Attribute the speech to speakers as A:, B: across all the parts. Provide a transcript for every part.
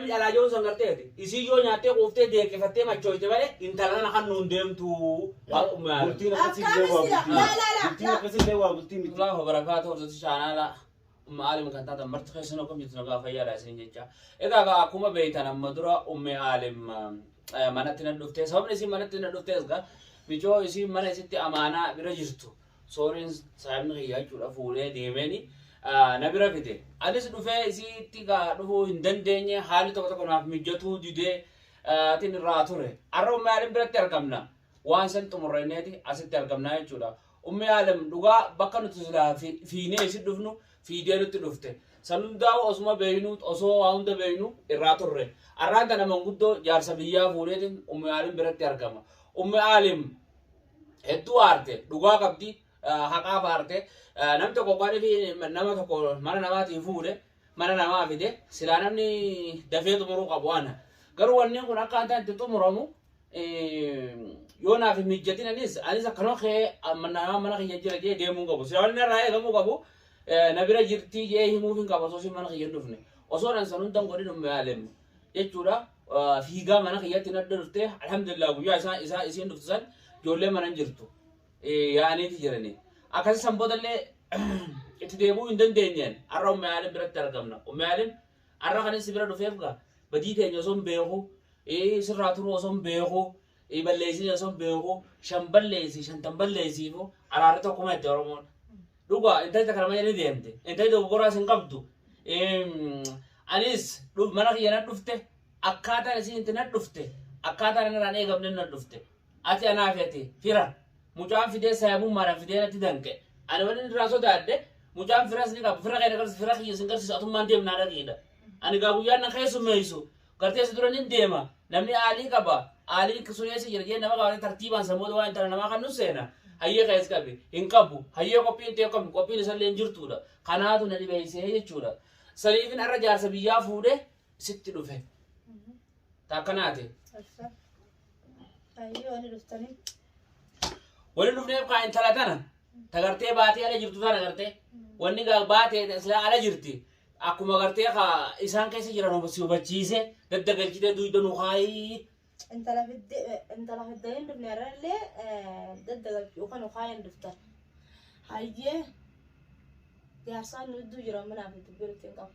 A: Namni dhalaa jiru san garteeti. Isii yoo nyaattee quuftee deeqqifattee machooyte malee intala tana kan nuun deemtu.
B: Bultiin akkasii illee waa bultii miti. Bultiin akkasii illee waa bultii miti.
A: Allahu barakaatu hordoftoota chaanaala Umma Aalim kan taatan marti keessan akkam jirtu nagaa fayyaadha isin jecha. Egaa egaa akkuma beektan amma dura Ummi Aalim manatti na dhufte. Sababni isiin manatti na dhuftes egaa micoo isiin mana isitti amaanaa bira jirtu. Sooriin saayibni kiyya jechuudha fuudhee deemeeni na bira fide. Anis dhufee isiitti gaa dhufuu hin dandeenye haalli tokko tokko naaf mijatuu didee atin irraa ture. Har'a Ummi Aalim biratti argamna. Waan san xumurrenneeti asitti argamna jechuudha. Ummi Aalim dhugaa bakka nuti silaa fiinee isi dhufnu fiidee nutti dhufte. San hundaa'u osuma beeynu osoo waa hunda beeynu irraa turre. Har'aan tana manguddoo jaarsa biyyaa fuudheetiin Ummi Aalim biratti argama. Ummi Aalim hedduu aarte dhugaa qabdi haqaaf aarte namni tokko waan fi nama tokko mana namaatii fuudhe mana namaa fide silaa namni dafee xumuruu qabu ana garuu wanni kun akka anta itti xumuramu yoo naaf hin mijatin anis anis akkanuma kee nama mana kiyya jira jee deemuu qabu silaa wanni narraa eegamuu qabu na bira jirtii jee himuuf hin qabu osoo isin mana kiyya hin dhufne osoo nan san hundan godhin umme alem jechuudha fiigaa mana kiyyatti na dhufte alhamdulillah guyyaa isaa isaa isiin dhuftu san ijoollee mana hin jirtu yaa'aniiti jirani akkasi san boodallee itti deebi'uu hin dandeenyeen har'a umme Aalim biratti argamna umme Aalim har'a kan si bira dhufeef gaa badii teenya osoo hin beeku sirraa turuu osoo hin beeku balleessin osoo hin beeku shan balleessi shantan balleessiifu araarri tokkuma itti Oromoon Dhugaa intalli takka nama ni deemte. Intalli dogoggoraas hin qabdu. Anis mana kiyya na dhufte akkaataan isiin itti na dhufte akkaataan inni irraan eegamne na dhufte. Ati anaa fi ati fira. Mucaan fidee saayibummaadhaan fidee natti danqe. Ani wanni inni irraa sodaadhe mucaan firas ni qaba. Fira kee na garsiisa fira kiyya sin garsiisu atummaan deemnaa dhaqiidha. Ani gaa guyyaan na keessummeessu Gartee si dura nin deema. Namni aalii qaba. Aaliin sun eessa jira jee nama qabatee tartiibaan san booda waan intala namaa kan nu seena. Hayyee kees qabi. Hin qabu. Hayyee qophiin ta'e qabu. Qophiin isallee hin jirtuudha. Kanaatu na dhibeessee jechuudha. Saniifin har'a jaarsa biyyaa fuudhe sitti dhufe. Takkanaati.
C: Hayyee wani dhuftanii.
A: Wani dhufneef kaa intala tana tagartee baatee ala jirtu tana gartee wanni gaa baatee silaa ala jirti. Akkuma gartee ka isaan keessa jiran si hubachiise daddagalchitee duyda nu kaayii.
C: Intala fidde intala fiddanii hin dhufne irrallee daddagalchu yookaan ukaayan dhuftan. Hayyee jaarsaan nu idduu jira manaa fi dubbii nutti hin qabu.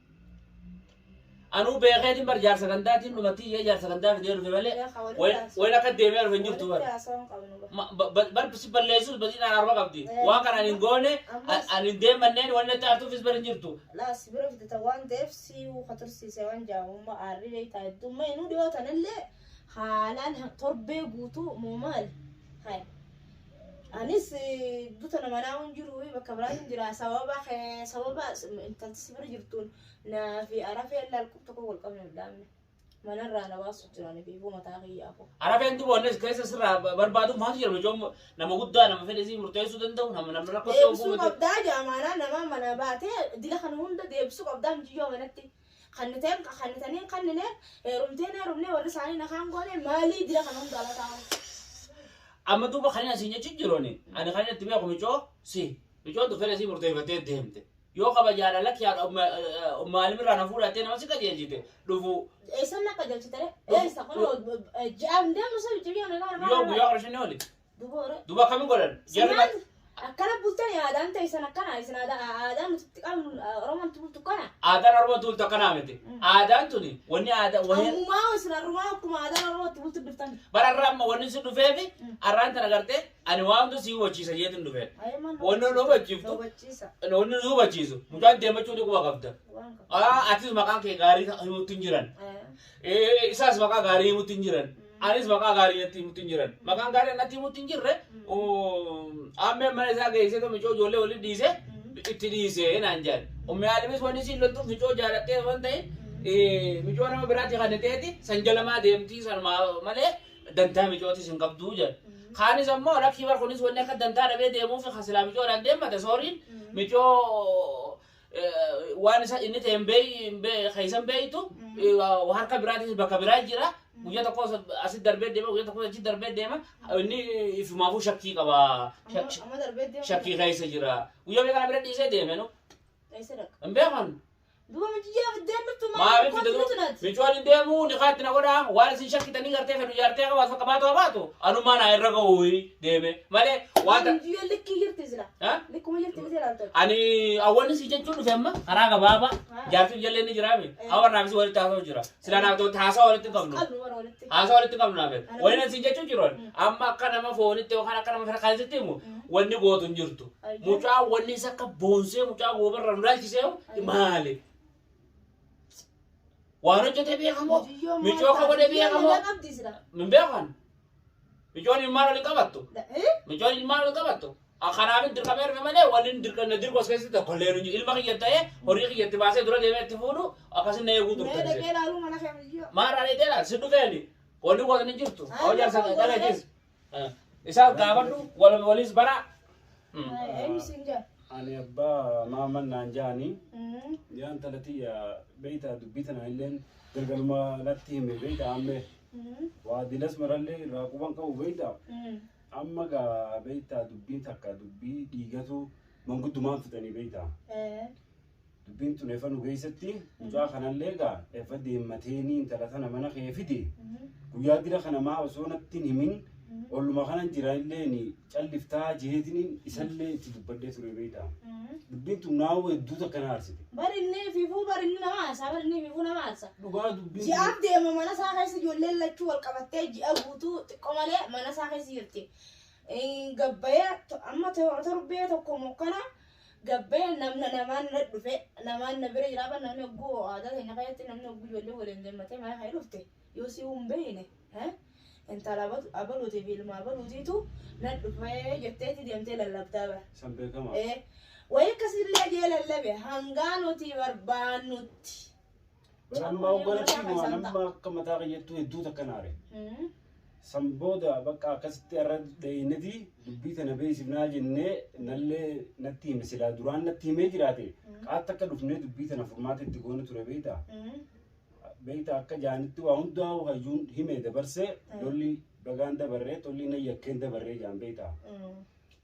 A: Anuu beekeetiin bar jaarsa gandaatiin dhumattii jee jaarsa gandaa fidee dhufe malee
C: Beekaa walitti
A: wayin
C: haasa'u.
A: wayin akka deemee dhufe hin jirtu bar.
C: Walitti haasa'uu hin qabnu bar.
A: Bar si balleessuus badiidhaan arba qabdi.
C: Eh,
A: Waan kana ani hin goone
C: ammas-
A: ani hin deemanneen wanni natti aartuufis bar hin jirtu.
C: Laa si bira fidata waan ta'eef si ka tursiise waan jaamummaa aarri beektaa heddummaa inuu dhiyoo tanallee haalaan torbee guutuu moo maali? Hai. Anis duta nama naa hin jiru bakka biraa hin jira sababa kee sababa intalti si bira jirtuun naa fi arafee laal qub tokko wal qabne hin dhaabne. Manarraa na baasu jirani fi mataa kiyyaafuu.
A: Arafeen duba wanni keessa sirraa barbaadu maaltu jira micoom nama guddaa nama fedhe sii murteessuu danda'u nama namni rakkoo ta'u
C: Deebisuu qabdaa jaamaanaa nama mana baatee dila kana hunda deebisuu qabdaa mijiyyoo manatti. Kanniteen kannitanii hin kannine heerumteen heerumnee warri isaanii na kaan goone maalii dila kana hunda ala taa'u.
A: Amma duuba kan inni asiin jechuun jiru ani ani kan inni itti beeku micoo si micoon tu fedhe sii murteeffattee deemte. Yoo kabajaadha lakki haadha umma irraa na fuudhattee nama si qajeelchite dhufu.
C: Eessan na qajeelchite eessa kun ji'aaf hin deemnu sabi ji'aa na
A: Yoo guyyaa 15 oli.
C: Duba hore.
A: Duba akkamiin godhan? Jarri
C: Sinaan akkana bultan aadaan teessan akkana isin aadaa aadaan nuti itti qabnu Oromoon itti bultu kana.
A: Aadaan Oromoo tultu akkanaa miti. Aadaan tuni wanni aadaa wahee
C: Ammumaa isin har'umaa akkuma aadaan Oromoo itti bultu dhuftan.
A: bara irraa amma wanni si dhufeefi arraan tana gartee ani waan hunda si hubachiisa jeetin dhufee. Wanni nu hubachiiftu
C: Hubachiisa.
A: wanni nu hubachiisu mucaan deemachuu ni quba qabda.
C: Waan qabu.
A: Atis maqaan kee gaarii himutti hin jiran. Isaas maqaa gaarii himutti hin jiran. Anis maqaa gaarii natti himutti hin jiran. Maqaan gaarii natti himutti hin jirre ammee mana isaa geessee micoo ijoollee waliin dhiise itti dhiise naan jedhan. Ummi Aalimis wanni isiin loltuuf micoo jaalattee waan ta'e micoo nama biraatti kan ta'eeti san jalamaa deemtii sanumaa malee dantaa micootis hin qabduu jedhan. Kaanis ammoo lakkii bar kunis wanni akka dantaa dhabee deemuuf kan silaa micoodhaan deemmate sooriin micoo waan isa inni ta'e hin keessa hin beeytu harka biraatis bakka biraa jira guyyaa tokko asitti darbee deema guyyaa tokko achitti darbee deema inni ifumaafuu shakkii qaba
C: Amma darbee deema.
A: Shakkii keessa jira guyyaa meeqa kana bira dhiisee deeme no
C: Eessa dhaqa?
A: Hin beekan.
C: Duba mijiyyoo fiddeen dhuftu maal
A: Maaliif
C: kootu
A: fidde
C: nuti nati.
A: Micoon hin deemu ni kaatti na godha waan isin shakkitanii gartee fedhu jaartee qabaatu qabaatu qabaatu anumaan haa irra ga'u deeme malee waan ta-
C: Mijiyyoo likkii jirti sila.
A: Ha?
C: Likkuma jirti miti ilaaltu.
A: Ani awwanni si jechuun dhufe amma karaa gabaabaa jaartiin jallee ni jiraame awwan naafis walitti haasa'u jira sila naaf ta'u haasaa walitti hin qabnu
C: Qabnu warra walitti.
A: haasaa walitti hin qabnu naaf waliin si jechuun jiru amma akka nama foonitti yookaan akka nama fira kaasitti himu wanni gootu hin jirtu mucaa wanni isa akka boonsee mucaa goobarra nu laalchisee maali waan hojjete beekamoo
C: Mijiyyoo maal
A: micoo ka godhe
C: taate? Mijiyyoo
A: beekamoo
C: nagaa qabdi sila.
A: hin beekan micoon ilmaan waliin qabattu
C: Eh?
A: Micoon ilmaan waliin qabattu. Kanaaf hin dirqamee erga malee wanni dirqamne dirqos keessatti tokko illee hin jiru. Ilma kiyya ta'ee horii kiyya itti baasee dura deemee itti fuudhu akkasin na eeguu
C: Mee
A: turte.
C: dhaqee ilaaluu mana kee mijiyyoo.
A: Maarraa dheedee laal si dhufeeni. Wanni gootan hin jirtu. Hoo jaarsa dhagachiis. Isaan gaafadhu wal waliis bara.
C: Eenyu siin jaa?
B: Ani abbaa maaman naan jaanii yaa intala tiyya beeyta dubbii tana illeen galgaluma natti hime beeyta amme waa dilas marallee irraa quban qabu beeyta amma gaa beeyta dubbiin takka dubbii dhiigatu manguddumaan fixanii beeyta dubbiin tun efa nu geessatti mucaa kanallee gaa efa deemmateenii intala tana mana kee fide guyyaa dira kana maa osoo natti hin himin olluma kana jira illeen calliftaa jeetiniin isallee itti dubbadhee ture beeyta. Dubbiin tun naawwa hedduu takka na aarsite.
C: Bari inni fiifuu bari inni nama aarsa bari inni fiifuu nama aarsa.
B: Dhugaa dubbiin tun
C: Ji'aaf deema mana isaa keessa ijoolleen lachuu wal qabattee ji'a guutuu xiqqoo malee mana isaa keessa jirti. Gabbayee amma torbee tokko mokkana gabbayee namna namaan na dhufe namaan na bira jira ban namni hogguu aadaa keenya keessatti namni hogguu ijoollee waliin deemmatee mana kee dhufte yoo si hin beekne intala abaluutii fi ilma abaluutiitu na dhufee jetteeti deemtee lallabdaa bara.
B: San beekama.
C: Wayii akkasillee jee lallabe hangaa nuti barbaannutti.
B: Bara ammaa hogganatti waan amma akka mataa kiyyattuu hedduu takka na aare. San booda bakka akkasitti irra dhayineti dubbii tana beeksifnaa jennee nallee natti hime silaa duraan natti himee jiraate qaatti akka dhufnee dubbii tana furmaata itti goone ture beektaa. Beektaa akka jaanitti waa hundaa hayyuun hime dabarsee lolli bagaan dabarree tolli na yakkeen dabarree jaan beektaa.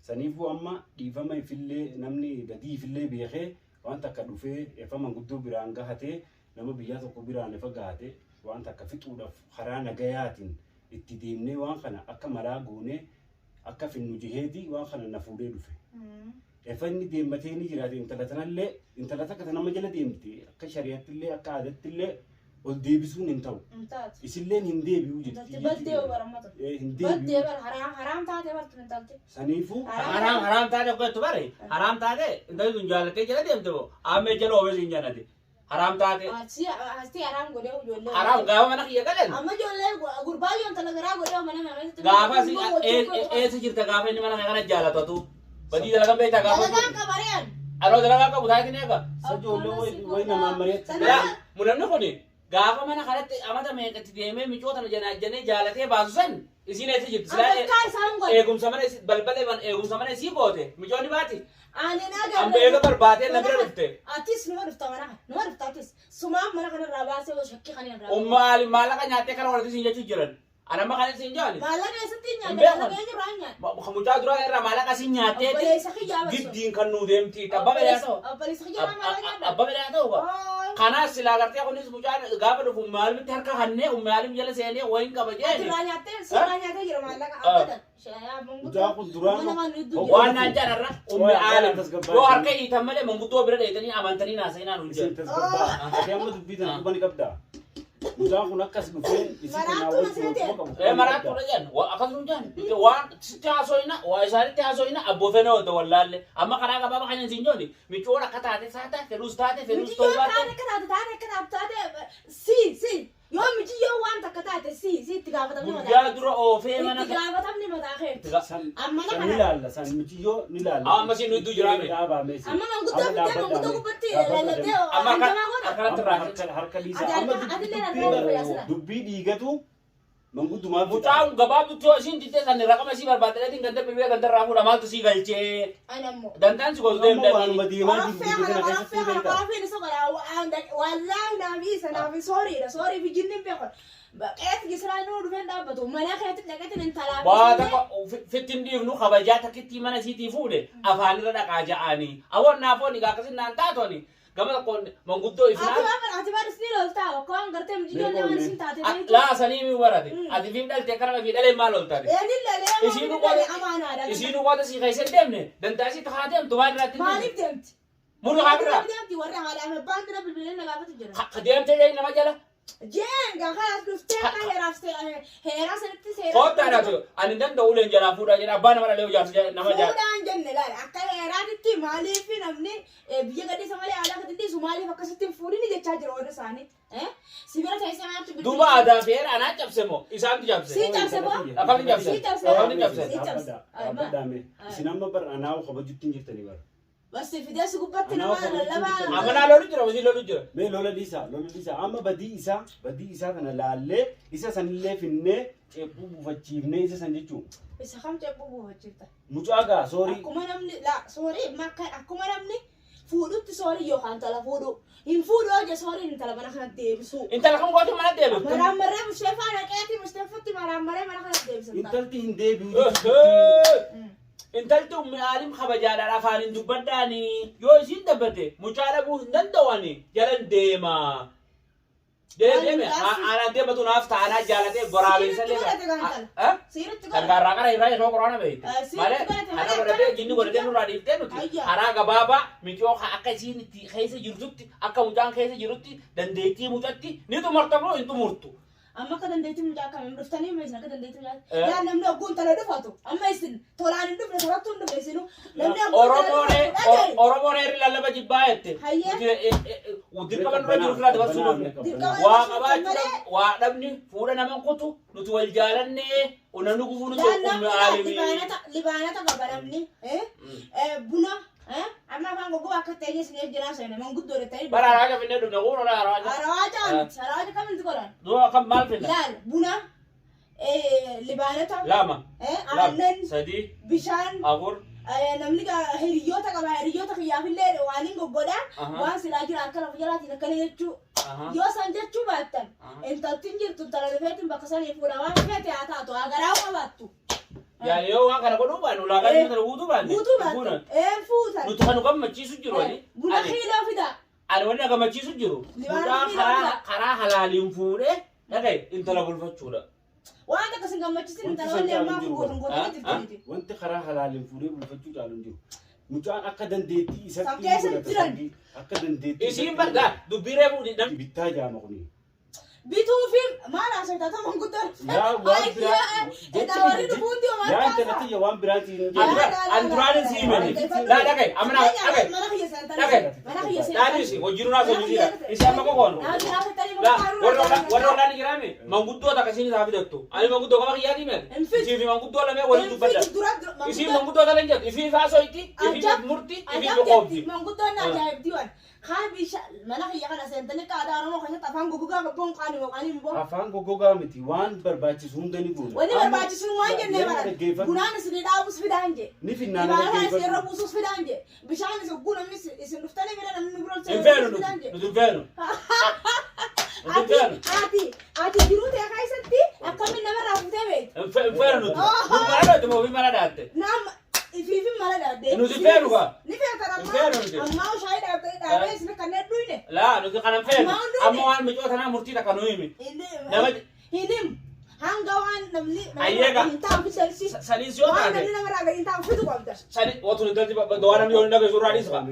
B: Saniifuu amma dhiifama ifillee namni badii ifillee beekee waan takka dhufee efa manguddoo biraan gahatee nama biyyaa tokko biraan efa gahate waan takka fixuudhaaf karaa nagayaatiin itti deemnee waan kana akka maraa goonee akka finnu jiheeti waan kana na fuudhee dhufe. Efa inni deemmatee ni jiraate intala tanallee intala takka ta nama jala deemte akka shari'attillee akka aadattillee ol deebisuun hin ta'u.
C: Intaati.
B: Isilleen hin deebi'u
C: Intalti
B: jetti.
C: baddee barammata.
B: Hin
C: Baddee
B: deebi'u.
C: bara haraam haraam taate bartu intalti.
B: Saniifuu
A: Haraam haraam taate akka jettu bare haraam taate intalli tun jaalattee jala deemte moo ammee jala oomishee hin jaalate haraam taate
C: Asii haraam godhee ijoollee.
A: haraam gaafa mana kiyya galan
C: Amma ijoollee gurbaa yoo intala garaa godhee mana keessatti.
A: gaafa si eessa jirta gaafa inni mana kana jaalatatu badii dalagan beektaa gaafa
C: Dalagaan qabareen.
A: aloo dalagaa qabu taatiin eega
B: isa ijoollee wayi namaan mari'atti.
A: Mudanni kun gaafa mana kanatti amata meeqatti deemee micoota na janaajjanee jaalatee baasu san isiin eessa jirti silaa
C: Akka isaan godhe.
A: eegumsa mana balbala eegumsa mana isii goote micoonni baati
C: Ani na
A: Amma eega barbaadee na bira dhufte.
C: Atis numa dhufta mana kana. Numa dhufta atis. Sumaaf mana kanarraa baasee yoo shakkii kana irraa.
A: Umma ali maallaqa nyaattee kana warratti siin jechuu jiran. Ani amma kana siin jaali.
C: Maallaqa eessatti hin
A: Hin
C: nyaanne?
A: beekan.
C: Maallaqa eenyurraa hin nyaanne?
A: Mucaa duraa irraa maallaqa siin nyaatteeti
C: Obboleessa kiyyaa barsu.
A: giddiin kan nuu deemti. Abbaa fedhaa ta'u.
C: Obboleessa kiyyaa maallaqa nyaadha.
A: Abbaa fedhaa ta'u ba. Kanaas silaa gartee kunis mucaan gaafa dhufu umma alimitti harka hannee umma alim jala seenee wayin qaba jeeni.
C: Atirraa nyaattee sirraa nyaatee jira maallaqa abbadan.
B: Mucaan kun duraan
C: Mana waan hedduu jira.
A: Waan naan jedhan ummi alim yoo harka hiitan malee manguddoo bira dheetanii amantanii naasa'inaan
B: Isin
A: hojjetu.
B: tasgabbaa. Ati amma dubbii tana quba ni qabdaa. Mucaan kun akkas dhufeen isin kanaa
C: Maraattuu
B: wajjin
C: na seete.
B: quba qabu.
A: Ee maraattuu dha jedhan akkasuma jedhan waan sitti haasoyina waa isaanitti haasoyina abboofee wadda wallaalle amma karaa gabaabaa kan hin jooni micoon akka taate saata fedhuus taate fedhuus
C: Mijiyyoo
A: ta'uu
C: taate
A: baatte
C: akka taate taate akka taate taate si si yoo mijiyyoo waan takka taate si si itti gaafatamni mataa
A: guyyaa dura oofee mana
C: itti gaafatamni mataa keeti.
B: San
C: Amma
B: san
C: kana
B: ni laalla san mijiyyoo ni laalla.
A: Amma siin hedduu jiraame.
B: Dhaabame siin.
C: Amma manguddoo fiddee manguddoo gubbatti lallabdee
A: amma
C: hanjamaa godha.
A: akkanatti
B: Amma
A: raafte.
B: harka harka dhiisa.
C: Ati
B: Amma
C: harka ati illee
B: dubbii
C: harka fayyasira.
B: dubbii dhiigatu manguddumaan fixa.
A: Mucaan gabaabdutti yoo isiin diddee san raqama isii barbaaddeetiin ganda bilbilee ganda irraa fuudha maaltu sii galchee
C: Ani ammoo.
A: dandaan si gootu
B: Amma
A: deemtanii.
B: waanuma deemaa jiru
C: Qoraffee
B: biyya
C: kana
B: kana keessatti
C: qoraffee kana
B: beektaa.
C: qoraffeen isa godha wallaahi naafi isa naafi sooriidha soorii fi jinni hin beekan. Qees gisraa inni dhufeen dhaabbatu mana keetti dhaqeetiin intalaa
A: Waa takka fittiin dhiifnu kabajaa takkittii mana isiitii fuudhe afaanirra dhaqaa ja'anii. Awwan naafoon egaa akkasin naan taatoni. Gama tokkoon manguddoo
C: Ati
A: ifinaan
C: waan ati waan isin loltaa akka waan gartee ijoollee waan isin taate beektu.
A: Laa sanii mi warate. Ati fiif dhalte akkana fi dhalee maal oltaate?
C: Eenyu lalee
A: Isiin
C: waan lalee amaanaadha.
A: Isiin uwwata sii keessa hin deemne dantaa isii tahaa deemtu maal irratti hin deemne?
C: Maaliif deemti?
A: Murri haa birraa.
C: Maaliif deemti warra haadhaa fi abbaan bira bilbilee na gaafatu jira.
A: Ka deemtee jee nama jala.
C: Jeen gaafa as dhuftee akka heeraaf heeraa sanitti seera.
A: Koottaa dhaatu ani hin danda'u uleen jalaa fuudhaa jedha abbaa nama dhalee jaarsa nama jaala.
C: Fuudhaan jenne laala akka heeraatitti maaliif namni biyya gadhiisa malee aadaa gadi dhiisu maaliif akkasitti hin fuudhini jechaa jira warra isaanii. Sibira teessee maaltu bilbilee.
A: Duuba aadaa fi heera anaa cabse moo isaantu cabse?
C: Si cabse boo?
A: Akkamitti cabse?
C: Si cabse.
A: Akkamitti cabse?
C: Si cabse.
B: Dhaabbadhaame. Isin amma bar anaa kabajutti hin jirtanii bara.
C: Basi fidee si gubbatti nama lallabaa.
A: Amma naa lolu jira hojii lolu jira.
B: Mee lola dhiisaa, lola dhiisaa. Amma badii isaa kana laallee isa sanillee finnee ceephuu buufachiifnee isa san jechuun.
C: Isa kam ceephuu buufachiifta?
B: Mucaa gaa soorii.
C: Akkuma namni la soorii makka akkuma namni fuudhutti soorii yookaan intala fuudhu. Hin fuudhu hojii soorii intala mana kanatti deebisu.
A: Intala kam gootu mana deebitu?
C: Maraammaree mushee faana qeetii mushteeffatti maraammaree mana kanatti deebisan.
B: Intalti hin deebi'u jechuudha.
A: Intalti ummi aalim kabajaadhaan afaan hin dubbadhaani yoo isiin dabbate mucaa dhabuu hin danda'ani jalan deema. Deeme aanaan deematu naaf ta'anaa jaalatee boraabessa
C: Siiritti godhate kan intala. Siiritti godhate.
A: Gargaarraa qara irraa yeroo quraana beekte.
C: Siiritti
A: Malee
C: godhate
A: kana
C: malee
A: godhatee
C: akkana
A: jinni godhatee nurraa dhiiftee nuti
C: Ayya.
A: karaa gabaabaa micoo akka isiin itti keessa jirtutti akka mucaan keessa jirutti dandeettii mucatti ni xumurta moo hin xumurtu.
C: Amma akka dandeettii mucaa akkamiin dhuftanii amma isin akka dandeettii mucaa. Yaa namni ogguun tala dhufatu amma isin tolaan hin dhufne tolattuu hin dhufne isinu namni ogguun tala
A: Oromoon
C: dhufatu dhagaye.
A: Oromoon heerri lallaba jibbaa jette.
C: Hayyee.
A: Dirqama nurra jiru irraa dabarsuu dhufne.
C: Dirqama
A: Waa
C: dabarsuu
A: qabaachuudhaaf waa dhabni fuudha nama kutu nuti wal jaalannee namni gufuu nuti
C: Yaa
A: ummi
C: namni
A: aalimii.
C: libaanata libaanata qaba namni buna amma afaan goggobaa akka ta'e isiniif jiraa seena manguddoo ta'e.
A: Bara araaja finnee dhufne kuun ola araaja.
C: Harawaaja miti harawaaja kamitti godhan?
A: Du'a akkam maal finna?
C: Laal buna libaanata
A: Lama. Lama.
C: Aannan
A: Sadii.
C: bishaan
A: Afur.
C: Namni hiriyoota qaba hiriyoota kiyyaafillee waan hin goggodhaa waan silaa jira akka lafa jalaatiin akkana jechuu yoo san jechuu baattan intaltiin jirtu intala dhufeetiin bakka sanii fuudha waan feete haa taatu haa garaa qabaattu.
A: Yaa yoo waan kana godhuu baanne ulaagaa
C: Eh.
A: kana guutuu baanne.
C: Guutuu
A: Fuudhan.
C: baattu ee fuutan.
A: Nuti kan nu gammachiisu jiru ani.
C: Buna
A: Ani
C: kiiloo fida.
A: ani wanni na gammachiisu jiru.
C: Libaana
A: Mucaa
C: kiiloo
A: karaa
C: fida.
A: karaa halaaliin fuudhee dhagaye intala bulfachuudha.
C: Waan takka sin gammachiisin
B: Wanti
C: intala
B: san
C: wanni
B: caalu
C: ammaa
B: hin jiru
C: guutuun
A: Ah,
C: guutuu jirti.
B: Wanti karaa halaaliin fuudhee bulfachuu caalu hin jiru. Mucaan akka dandeettii isatti
C: San keessa
B: godhata
C: jiran.
B: sargii. Akka dandeettii
A: Isiin
B: isatti
A: bargaa dubbii reebuu namni
B: bittaa jaama kuni.
C: Bituu fi maal haasoftaa ta'u manguddoon.
B: Yaa waan biraa
C: Edaa warri dhufuutti homaa
B: yaa intala tiyya waan biraatiin hin
A: Ani
B: jedhu.
A: ani duraan si himani. Laa dhagaye amma naa dhagaye.
C: Mana kiyya seentan.
A: Dhagaye.
C: Mana kiyya seentan.
A: Dhaadhiisi hojii naa hojii Isi amma qoqoonu. Laa warra olaan jiraame manguddoota akkasiin isaa fidattu. Ani manguddoo qaba kiyyaa diime.
C: Hin fidu.
A: Isii fi manguddoo lamee waliin dubbadha. Isiin manguddoo taleen jettu. Ifii faasoyti, ifii murti, ifii qoqoobdi.
C: Manguddoon ajaa'ibdi waan. Kaan bishaan mana kiyya kana seentanii qaadaa Oromoo keessatti afaan gogogaa gabboon qaanii qaanii hin boon.
B: Afaan goggogaa miti waan barbaachisu hunda ni goona.
C: Wanni barbaachisu waan jennee
B: Nama
C: bara.
B: dhaggeeffadhu.
C: Bunaan isinii dhaabus fidaan jee.
B: Ni finnaan
C: Libaana isin irra
B: dhaggeeffadhu.
C: buusus fidaan jee. Bishaan isin oguu namni isin dhuftanii bira namni bira
A: Hin feenu
C: fidaan
A: nuti.
C: jee.
A: Nuti hin feenu. Nuti hin
C: Ati
A: feenu.
C: ati ati jiruu ta'e keessatti akkamiin namarraa fuutee beektu?
A: Hin feenu nuti. Nu mara dhootte moo ofii mara dhaatte?
C: Nama ifiifin mala dhaabdee.
A: Nuti feenu kaa.
C: Ni feeta
A: Hin feenu nuti.
C: ammaa shaayii dhaabdee dhaabee isin kanneen dhuyne.
A: Laa nuti kana hin feenu.
C: Maal nuti?
A: Amma waan micoota tanaa murtii takka nu himi. Nama
C: Hin himu. Hanga waan namni
A: Ayyeega.
C: hin taa'u fidansi.
A: Saniis yoo
C: Waan
A: taate.
C: namni namarraa gadi hin taa'u fidu qabda.
A: Sani otoo intalti waan namni yoo hin dhageessu irraa dhiisa.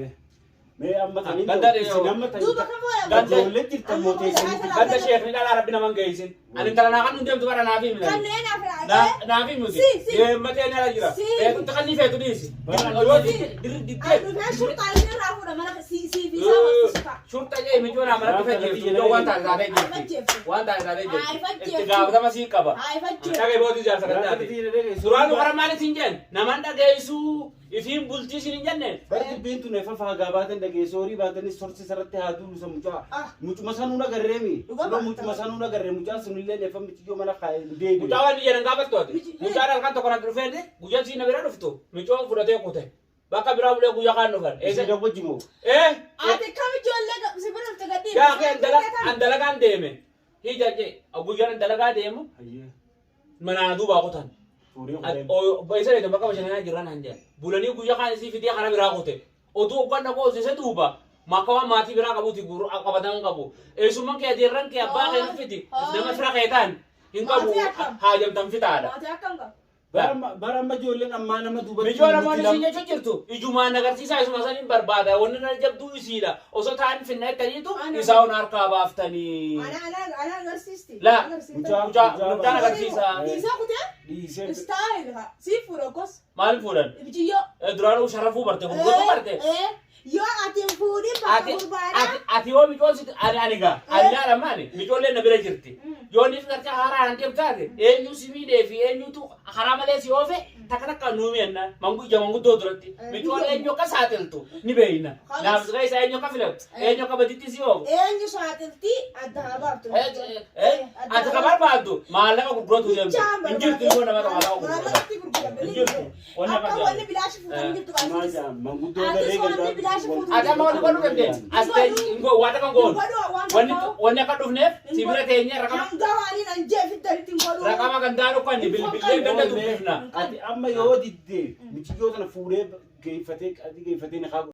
B: Mee amma taniin
A: Ganda
B: isin amma taniin
C: Duuba kan fuudhan.
A: Ganda-
B: ijoollee jirtan moo teessanii
A: Ganda sheekni dhalaa rabbi naman geessin. Ani intala naa kan nun deemtu bara naaf himi.
C: Kanneen afran.
A: Naaf himi.
C: Si, si.
A: Deemmatee nala jira.
C: Si.
A: Feetutti kan ni feetu dhiisi.
B: Bara-
A: Yoo
C: Si.
A: dirri
C: Ani
A: diddee.
C: dhufee shurxaa inni irraa fuudha mana si si fi isaa horsiisu ta'a.
A: Shurxa jee mijoo naa manatti fajeeftu. Iddoo waan taate taatee jirti. Waan taate taatee jirti. Itti gaafatama sii qaba.
C: Haa ifachuu.
A: Dhagee bootii jaarsa kan taate. Duraan nu karaa maaliif hin jenne? Naman dhageessuu ifiin bultii isin hin jenne.
B: Bar dubbiin tun efa faagaa baatan dhageessoo horii baatanis sorsi sarratti haa duulu isa mucaa.
C: Ah.
B: Mucuma sanuu nagarreemi.
C: Dhuga baata.
B: Mucuma sanuu nagarree mucaa sunillee efa mitiyyoo mana kaa'ee hin deebi'e.
A: Mucaa waan jedhan gaafattu ati.
C: Miti-
A: Mucaan halkan tokko natti dhufeeti guyyaan siin na bira dhuftu micoon fudhatee kute. Bakka biraa bulee guyyaa kaan dhufan.
B: Isa
A: Eessa?
B: wajji moo?
A: Eh?
C: Ati kam ijoollee si bira dhufte gadhiifte.
A: Yaa kee an dalagaan deeme. Hija jee guyyaan an dalagaa deemu
B: Hayyee.
A: manaa duubaa kutan.
B: Fuudhee kuteen.
A: Isa dheetu bakka bashannanaa jirran han jedhan. Bulanii guyyaa kaan isii fidee kana biraa kute. Oduu hoggan dhaqoo isa duuba. Makka waan maatii biraa qabuuti qabatan qabu. Eessummaan kee adeerran kee abbaa kee fiti nama fira kee ta'an hin qabu
C: Maatii akkam?
A: haajamtan fixaadha.
C: Maatii akkam qaba?
B: Bara amma ijoolleen ammaa nama duubatti.
A: Mijoo namoonni isin jechuun jirtu ijumaan agarsiisaa isuma saniin barbaada wanni irra jabduu isiidha osoo ta'an finna jettaniitu isaa on harkaa baaftanii.
C: Ana ana ana agarsiisti.
A: La.
C: Agarsiifte.
A: Mucaan agarsiisa.
C: Dhiisee kutee?
B: Dhiisee.
C: Style ha. Sii fuudha gos.
A: Maal fuudhan?
C: Ibijiyyoo.
A: Duraanuu sharafuu barte gurgurtuu barte.
C: Yoo ati hin fuudhin bakka
A: Ati
C: gurbaadhaa.
A: ati ati yoo micoon si ani ani gaa ani laala maali micoollee na bira jirti. Yoo niif gartee haaraa hin deemtaate eenyu si miidhee fi eenyutu karaa malee si oofe takka takka nuu mi'anna mangu ija manguddoo duratti micoon eenyu akka saaxiltu ni beeyna. Naaf isaa eenyu akka filatu eenyu akka baditti si oofu.
C: Eenyu saaxiltii adda haa baaftu.
A: Ati ka barbaaddu maallaqa gurguratu deemtu. Hin jirtu immoo nama maallaqa gurguratu.
C: Maallaqatti gurguratu.
A: Hin jirtu. Wanni
C: Akka
A: akkas
C: wanni
A: jedhamu.
C: bilaashi fuudhan jirtu
B: Maal
C: qabasis.
B: jedhama manguddoo
C: Ati
B: daree
C: wanni bilaashi fuudhan.
A: Ati amma wanni godhuu dandeenya. As ta'e waa takka hin goonu.
C: Wanni
A: Wanni akka dhufneef si bira teenyee raqama
C: Hanga waaniin an jee fiddanitti hin godhu.
A: raqama gandaa dhukkanni bilbilee ganda dubbifna.
B: Ati amma yoo diddee michiyyoo tana fuudhee geeffatee ati geeffatee ni haa.